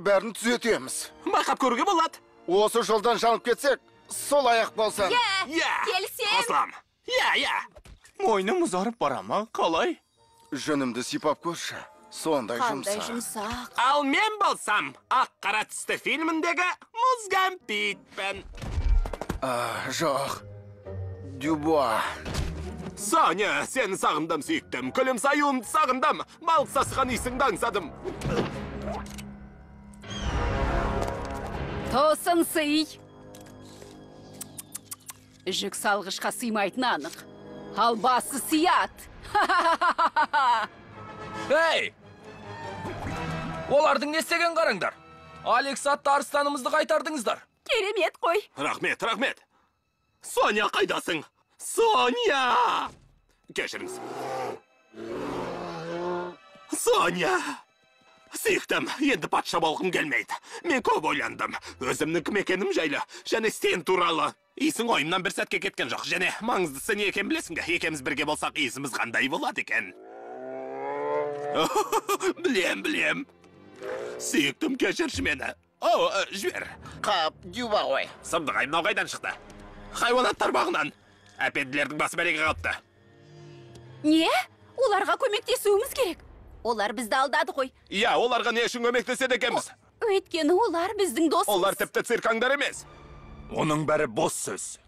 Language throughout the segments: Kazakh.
Бәрін түзетеміз. Байқап көруге болады. Осы жолдан жанып кетсек, сол аяқ болсын. Иә, келісем. Қосылам. Иә, иә. Мойным ұзарып бара ма, қалай? Жүнімді сипап көрші. Сондай Қандай жұмсақ. жұмсақ. Ал мен болсам, ақ қара түсті фильміндегі мұз-кәмпитпін. Жоқ. Дюбуа. Соня, сені сағындым, сүйіктім. Күлім саюымды сағындым. Балық сасыған иісіңді аңсадым. Тосын сый. Жүк салғышқа сыймайтыны анық. Ал басы сият. Эй! Олардың не істеген қараңдар. Алекс атты арыстанымызды қайтардыңыздар. Керемет қой. Рахмет, рахмет. Соня, қайдасың? Соня! Кешіріңіз. Соня! Сүйіктім, енді патша болғым келмейді. Мен көп ойландым. Өзімнің кім екенім жайлы, және сен туралы. Иісің ойымнан бір сәтке кеткен жоқ. Және маңыздысы не екенін білесің бе? Екеуміз бірге болсақ, иісіміз қандай болады екен? Білем, білем. Сүйіктім, кешірші мені. О, жібер. Қап, Дюба ғой. Сұмдық, мынау қайдан шықты? Хайуанаттар бағынан. Әпенделердің басы бәлеге қалыпты. Не? Оларға көмектесуіміз керек. Олар бізді алдады ғой. Иә, оларға не үшін көмектеседі екенбіз? Өйткені олар біздің досымыз. Олар тіпті цирк аңдары емес. Оның бәрі бос сөз.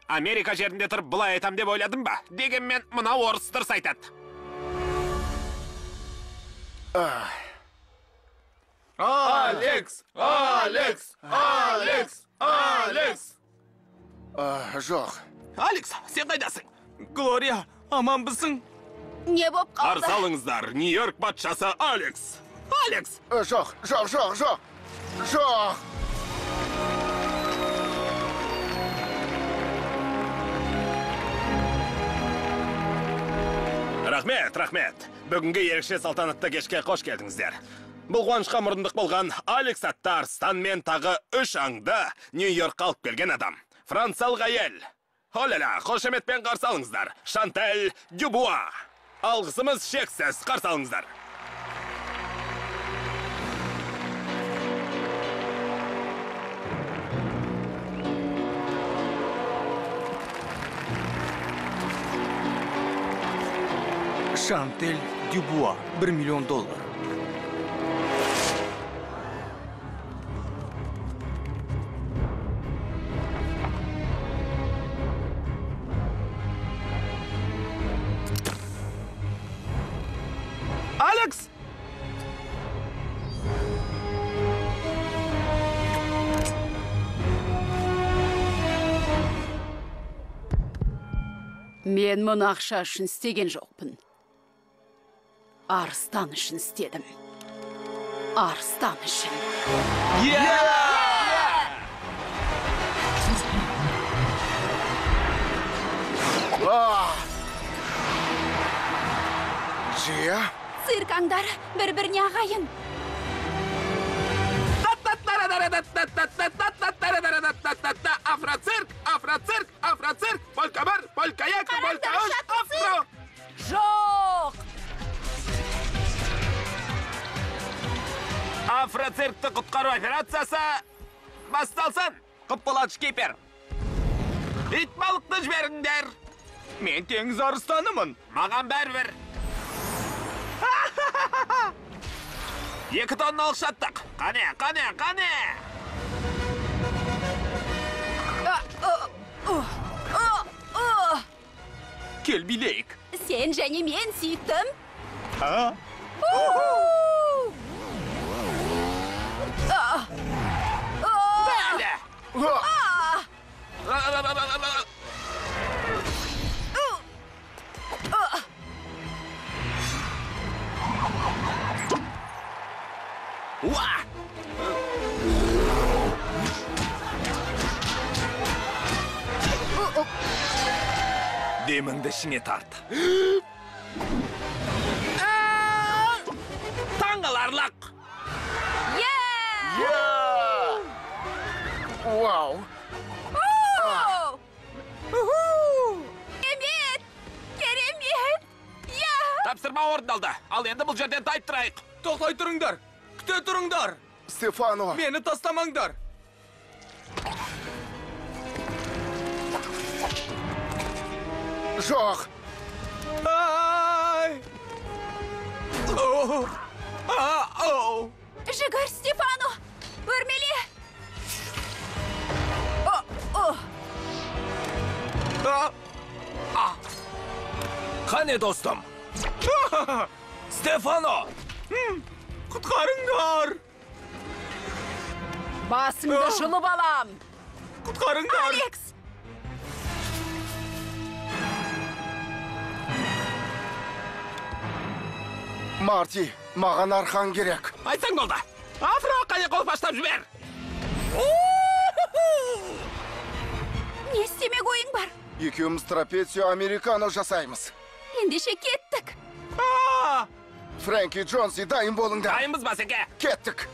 Америка жерінде тұрып бұлай айтам деп ойладым ба? Дегенмен мынау орыс дұрыс айтады. Алекс! Алекс! Алекс! Алекс! Жоқ. Алекс, сен қайдасың? Глория, аманбысың? Не боп қалды? Қарсы алыңыздар, Нью-Йорк патшасы Алекс. Алекс! Жоқ, жоқ, жоқ, жоқ. Жоқ! Рахмет, рахмет. Бүгінгі ерекше салтанатты кешке қош келдіңіздер. Бұл қуанышқа мұрындық болған Алекс атты арыстан мен тағы 3 аңды Нью-Йоркқа алып келген адам. Франциялық әйел. Оля-ля, қошеметпен қарсы алыңыздар. Шантель Дюбуа. Алғысымыз шексіз, қарсы алыңыздар. Шантель Дюбуа, 1 миллион доллар. Алекс! Мен мұны ақша үшін істеген жоқпын. Арыстан үшін істедім. Арыстан үшін. Джия? Цирк аңдары бір-біріне ағайын. Афроцирк, афроцирк, афроцирк, полька бір, полька екі, полька үш, афро! Жоқ! Афроциркті құтқару операциясы басталсын! Құп болады, шкипер. Ит балықты жіберіңдер! Мен теңіз арыстанымын. Маған бәрібір. 2 тонналық шаттық. Қане, қане, қане! Кел билейік. Сен және мен, сүйіктім. Бәле! Уа! Деміңді ішіңе тарт. Таңғаларлық! Вау! Керемет! Керемет! Тапсырма орындалды. Ал енді бұл жерден тайып тұрайық. Тоқтай тұрыңдар. Күте тұрыңдар! Стефано! Мені тастамаңдар! Жоқ! Ай! Жүгір, Стефано! Өрмеле! Қане, достым? Стефано! Құтқарыңдар! Басыңды жұлып алам! Құтқарыңдар! Алекс! Марти, маған арқан керек. Айтсаң болды. Афро, қане қолпаштап жібер. Не істемек ойың бар? Екеуміз трапеция американо жасаймыз. Ендеше кеттік. Фрэнки Джонси, дайын болыңдар. Дайынбыз, басеке. Кеттік.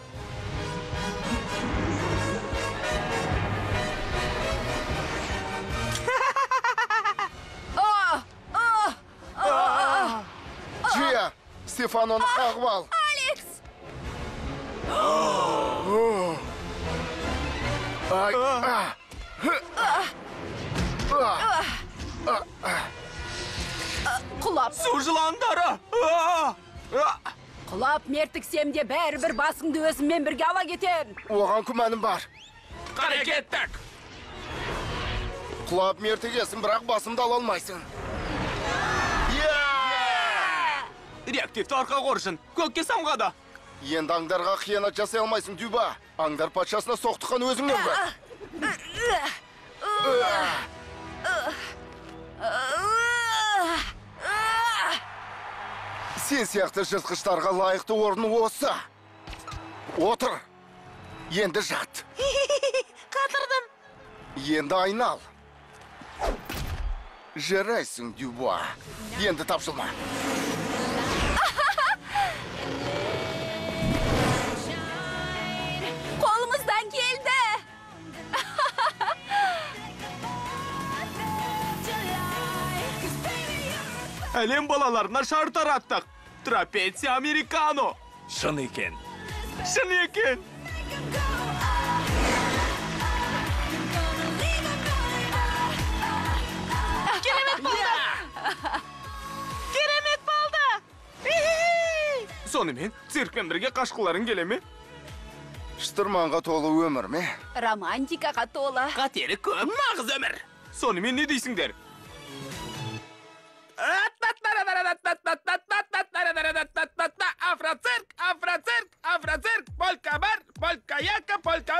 Джия, Стефаноны қағып ал. Алекс! Құлап. Су жыландары! Құлап мертіксем де бәрібір басыңды өзіммен бірге ала кетем. Оған күмәнім бар. Қане кеттік. Құлап мертігесің, бірақ басымды ала алмайсың. Реактивті арқа қоржын, көкке самғады. Енді аңдарға қиянат жасай алмайсың, Дюба. Аңдар патшасына соқтыққан өзіңнен көр. Сен сияқты жыртқыштарға лайықты орын осы. Отыр. Енді жат. Қатырдым. Енді айнал. Жарайсың, Дюба. Енді тапшылма. Қолымыздан келді. Әлем балаларына шар тараттық. Трапеция американо. Шын екен. Шын екен. Керемет болды. Керемет болды. Сонымен, циркпен бірге қашқыларың келе ме? Штырманға толы өмір ме? Романтикаға толы. Қатері көп. Нағыз өмір. Сонымен не дейсіңдер? Афроцирк, афроцирк, афроцирк, полька бар, полька яка, полька.